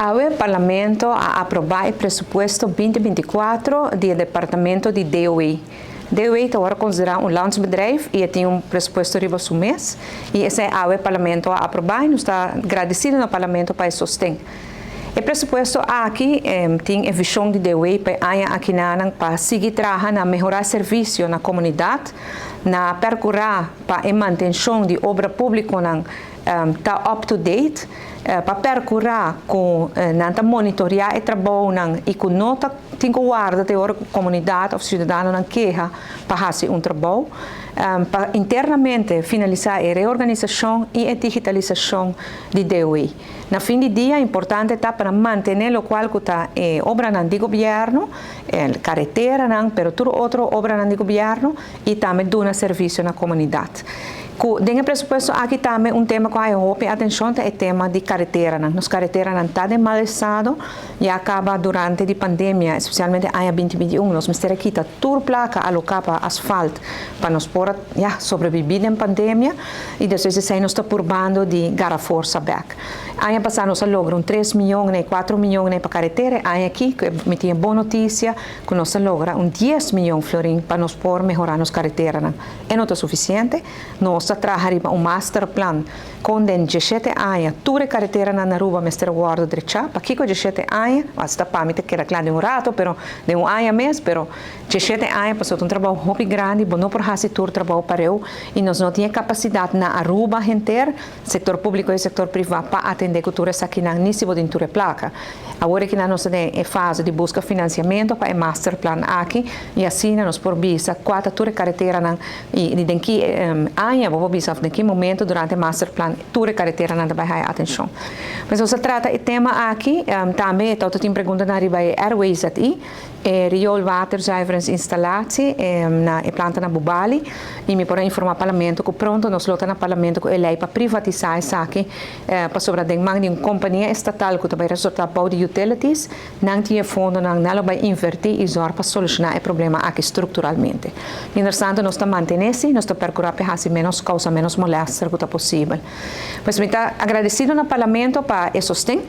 Awe Parlamento a aproba e presupuesto 2024 di departamento di DOW. DOW ta awor considera un landsbedrijf y tin un presupuesto riba su mes y esey awe Parlamento a aproba y nos ta agradecido na Parlamento pa e sosten. E presupuesto aki tin e vision di DOW pa aña aki pa sigui traha na mehora servicio na comunidad, na percura pa e mantencion di obra publico nan ta up to date, pa percura cu nan ta monitorea e trabou nan y cu no ta tin cu warda te ora comunidad of ciudadano nan keha pa haci un trabou, pa internamente finalisa e reorganisacion y e digitalisacion di DOW. Na fin di dia, importante ta pa mantene loke cu ta obra nan di gobierno, caretera nan, pero tur otro obra nan di gobierno y tambe duna servicio na comunidad. Den e presupuesto aki tambe un tema cu a hopi atencion ta e tema di caretera nan. Nos caretera nan ta den mal estado y a caba durante di pandemia, especialmente aña 2021, nos mester a kita tur placa aloca pa asfalt pa nos por, ja, sobrevivi den pandemia y despues esey nos ta purbando di gara forsa back. Aña pasa nos a logra un 3 miyon y 4 miyon pa caretera, aña aki mi tin bon noticia cu nos a logra un 10 miyon florin pa nos por mehora nos caretera nan. E no ta suficiente, nos ta traha un master plan cu den 17 aña tur caretera na Aruba mester wordo drecha. Pakico 17 aña? Hasta pa mi keda cla den un rato, pero den un aña mes, pero 17 aña pasobra un trabou hopi grandi, bo no por haci tur trabou pareu y nos no tin capacidad na Aruba henter, sector publico y sector priva, pa atende cu tur esakinan, ni si bo tin tur placa. Awor cu nos ta fase di busca financiamento pa e master plan aki y asina nos por bisa cua ta tur caretera nan y den ki aña, bo bisa den ki momento durante e master plan tur caretera nan bay haya atencion. Mas nos a trata e tema aki, tambe tin pregunta na riba RWZI, rioolwaterzuiveringsinstallatie na e planta na Bubali y mi por informa Parlamento cu pronto nos lo ta na Parlamento cu e ley pa privatisa esaki, pasobra den man di un compania estatal cu tambe resulta di utilities, nan tin fondo nan nan bay inverti y zorg pa soluciona e problema aki structuralmente. Mientras tanto, nos ta mantene, nos ta percura pa haci menos causa menos molester cu posibel. Pues mi ta agradecido na Parlamento pa e sosten.